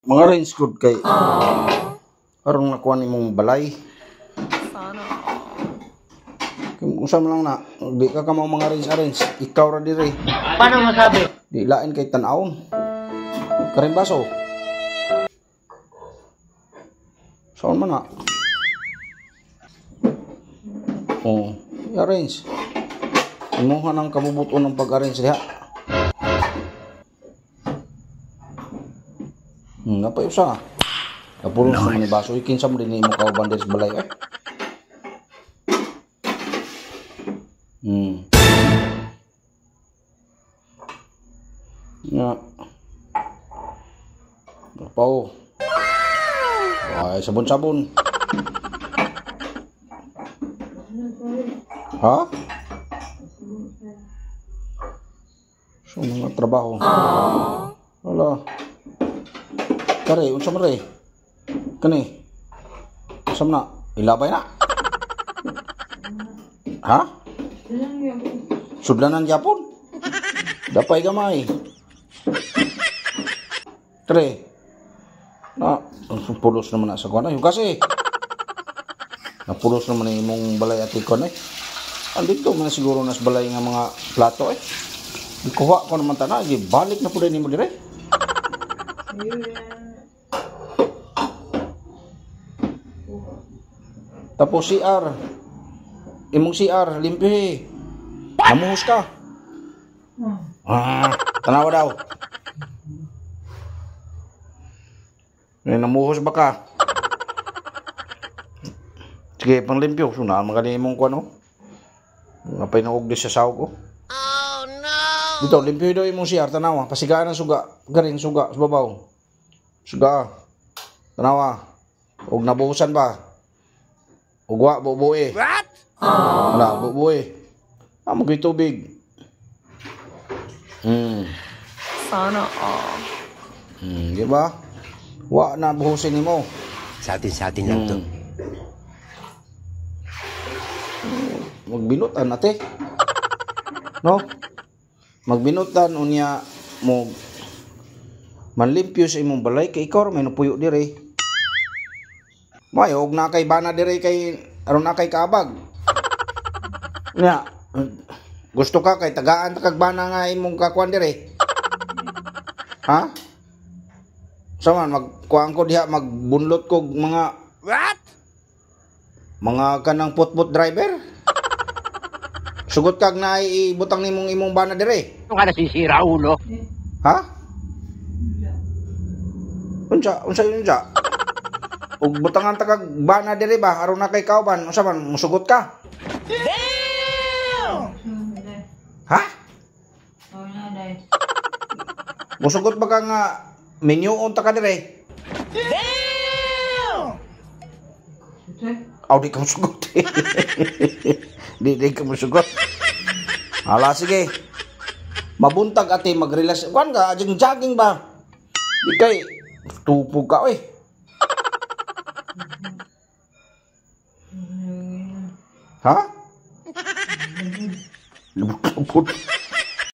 Mga range good kay aron nakuha nimong balay. Sana all. Kung usa man lang na, di ka kamo mga range arrange, ikaw ra dire. Paano masabi? Di lain kay tan-awon. Karing baso. Saan man na? Oh, i-arrange. Imuha ng kabubuton ng pag-arrange diha. Napay usa. Napulos nice. Naman ni baso. Ikinsa mo din imo kauban diri sa balay eh. Nga. Napaw. Ay, sabon-sabon. Ha? So, mga trabaho. Wala. Kare, unsa man re? Kani. Unsa man na? Ilabay na. Ha? Sudlanan gyapon. Dapay gamay. Tre. Na, pulos naman na sa kuan ay kasi. Napulos naman na imong balay at ikon eh. Andito man siguro nas balay nga mga plato eh. Ikuha ko naman tana, balik na po din nimo dire. Tapos CR. Imong CR, limpyo eh. Namuhos ka. Ah, tanawa daw. Eh, namuhos ba ka? Sige, panglimpyo. Sunaan magaling imong kuan oh. Napay na og sa sawg oh. Oh no. Dito, limpyo daw imong CR, tanawa. Pasigaan ang suga. Garing suga sa babaw. Suga. Tanawa. Og nabuhusan ba? Ugwa, bubue. What? Wala, bubue. Ah, magay tubig. Sana all. Di ba? Wa na buhusin nimo. Sa atin lang to. Magbinutan ate. No? Magbinutan unya mo manlimpyo sa imong balay kay ikaw ra may napuyo dire. May og na kay bana dire kay aron na kay kaabag. Nya, gusto ka kay tagaan ta kag bana nga imong kakuan dire. Ha? Saman magkuan ko diha magbunlot kog mga what? Mga kanang putput driver. Sugot kag na ibutang nimong imong bana dire. Ano ka nasisira, ulo? Ha? Unsa unsa yun unsa? Ug butangan ta kag bana dire ba aron na kay kauban unsa man musugot ka? Damn! Ha? Musugot ba ka nga minyuon ta ka dire? Damn! Aw, di ka musugot. Di ka musugot. Hala, sige. Mabuntag ate, mag-relax. Kuan ka, jogging ba? Di kay, tupog ka, oy. Ha? Lubot-lubot.